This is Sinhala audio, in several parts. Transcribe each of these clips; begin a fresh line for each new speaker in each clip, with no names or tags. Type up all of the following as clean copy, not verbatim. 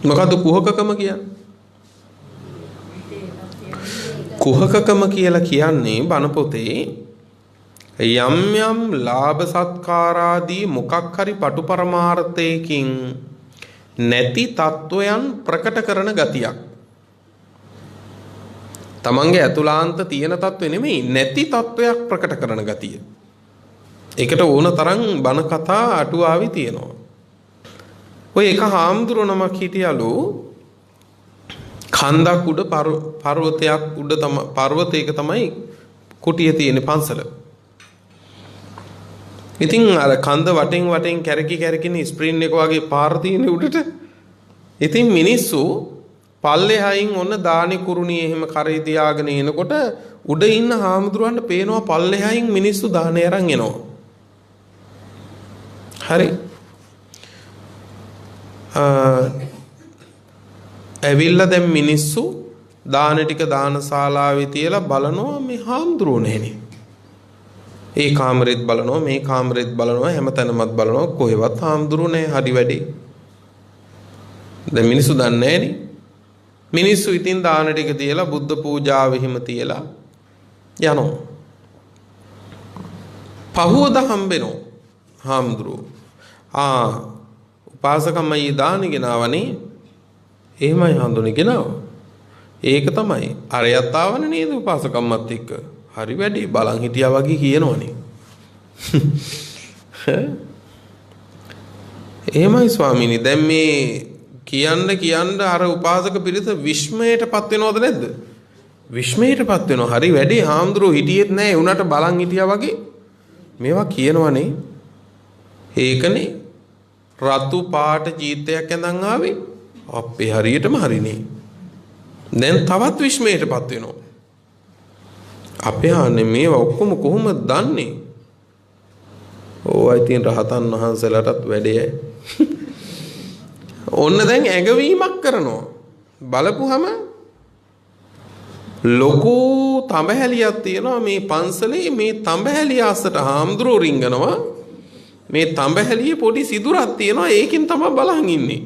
මොකද්ද කුහකකම කියන්නේ? කුහකකම කියලා කියන්නේ බණ පොතේ යම් යම් ලාභ සත්කාරාදී මොකක් හරි පටු පරමාර්ථයකින් නැති තත්වයන් ප්‍රකට කරන ගතියක්. තමන්ගේ ඇතුළාන්ත තියෙන තත්ත්වෙ නෙමෙයි, නැති තත්වයක් ප්‍රකට කරන ගතිය. ඒකට ඕන තරම් බණ කතා අටුවාවේ තියෙනවා. ඔය එක හාමුදුරුවෝ නමක් හිටියලු කන්දක් උඩ පර්වතයක් උඩ පර්වතයක තමයි කුටිය තියෙන පන්සල. ඉතින් අර කන්ද වටෙන් වටෙන් කැරකි කැරකින ස්ප්‍රින් එක වගේ පාර තියෙන උඩට. ඉතින් මිනිස්සු පල්ලෙහායින් ඔන්න දානි කුරුණි එහෙම කරේ තියාගෙන එනකොට උඩ ඉන්න හාමුදුරුවන්ට පේනවා පල්ලෙහායින් මිනිස්සු දානේ අරන් එනවා. හරි. ඇවිල්ලා දැන් මිනිස්සු දාන ටික දානශාලාවේ තියලා බලනවා මේ හාමුදුරුවෝ නෑනේ. ඒ කාමරෙත් බලනවා මේ කාමරෙත් බලනවා හැමතැනමත් බලනවා කොහෙවත් හාමුදුරුවෝ නෑ. හරි වැඩේ. දැන් මිනිස්සු දන්නේ නෑනේ. මිනිස්සු ඉතින් දාන ටික තියලා බුද්ධ පූජාව එහෙම තියලා යනවා. පහුවද හම්බෙනවා හාමුදුරුවෝ. ආ උපාසකම්මයි දානි ගෙනාවනේ. එහෙමයි හඳුනේ ගෙනාවා. ඒක තමයි. අරයත් ආවනේ නේද උපාසකම්මත් එක්ක. හරි වැඩි බලන් හිටියා වගේ කියනවනේ. එහෙමයි ස්වාමීනි. දැන් මේ කියන්න කියන්න අර උපාසක පිරිස විස්මයටපත් වෙනවද නැද්ද? විස්මයටපත් වෙනවා. හරි වැඩි හාමුදුරුවෝ හිටියෙත් නෑ. ඒ උනාට බලන් හිටියා වගේ මේවා කියනවනේ. ඒකනේ රතු පාට චීත්තයක් ඇඳන් ආවේ. අපේ හරියටම හරිනේ. දැන් තවත් විස්මයටපත් වෙනවා. අපේ ආන්නේ මේවා ඔක්කොම කොහොමද දන්නේ? ඕවා ඉතින් රහතන් වහන්සේලාටත් වැඩේ. ඔන්න දැන් ඇඟවීමක් කරනවා. බලපුවහම ලොකු තඹහැලියක් තියෙනවා මේ පන්සලේ. මේ තඹහැලිය අස්සට හාමුදුරුවෝ රිංගනවා. මේ තඹහැලියේ පොඩි සිදුරක් තියෙනවා. ඒකෙන් තමයි බලන් ඉන්නේ.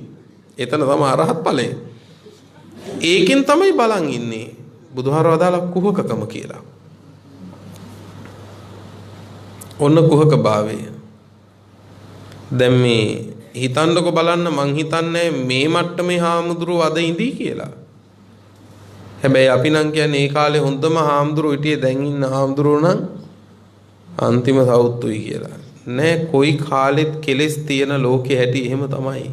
එතන තමයි අරහත් ඵලය. ඒකෙන් තමයි බලන් ඉන්නේ. බුදුහාර වදාලා කුහකකම කියලා. ඔන්න කුහක භාවය. දැන් මේ හිතන්නකො බලන්න, මං හිතන්නේ මේ මට්ටමේ හාමුදුරුවෝ අද ඉඳී කියලා. හැබැයි අපි නම් කියන්නේ ඒ කාලේ හොඳම හාමුදුරුවෝ හිටියේ, දැන් ඉන්න හාමුදුරුවෝ නම් අන්තිම සවුත්තුයි කියලා. නෑ, කොයි කාලෙත් කෙලෙස් තියෙන ලෝකෙ හැටි එහෙම තමයි.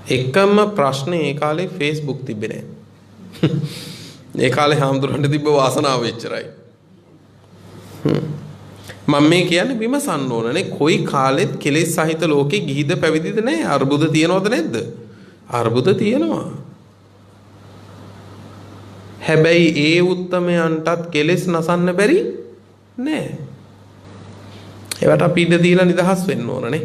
එකම ප්‍රශ්නේ ඒ කාලේ Facebook තිබ්බේ නෑ. ඒ කාලේ හාමුදුරුවන්ට තිබ්බ වාසනාව එච්චරයි. මම මේ කියන්නේ විමසන්න ඕනනේ, කොයි කාලෙත් කෙලෙස් සහිත ලෝකෙ ගිහිද පැවිදිද නෑ. අර්බුද තියනවද නැද්ද? අර්බුද තියෙනවා. හැබැයි ඒ උත්තමයන්ටත් කෙලෙස් නසන්න බැරි නෑ. ඒවට අපි ඉඩ දීලා නිදහස් වෙන්න ඕනනේ.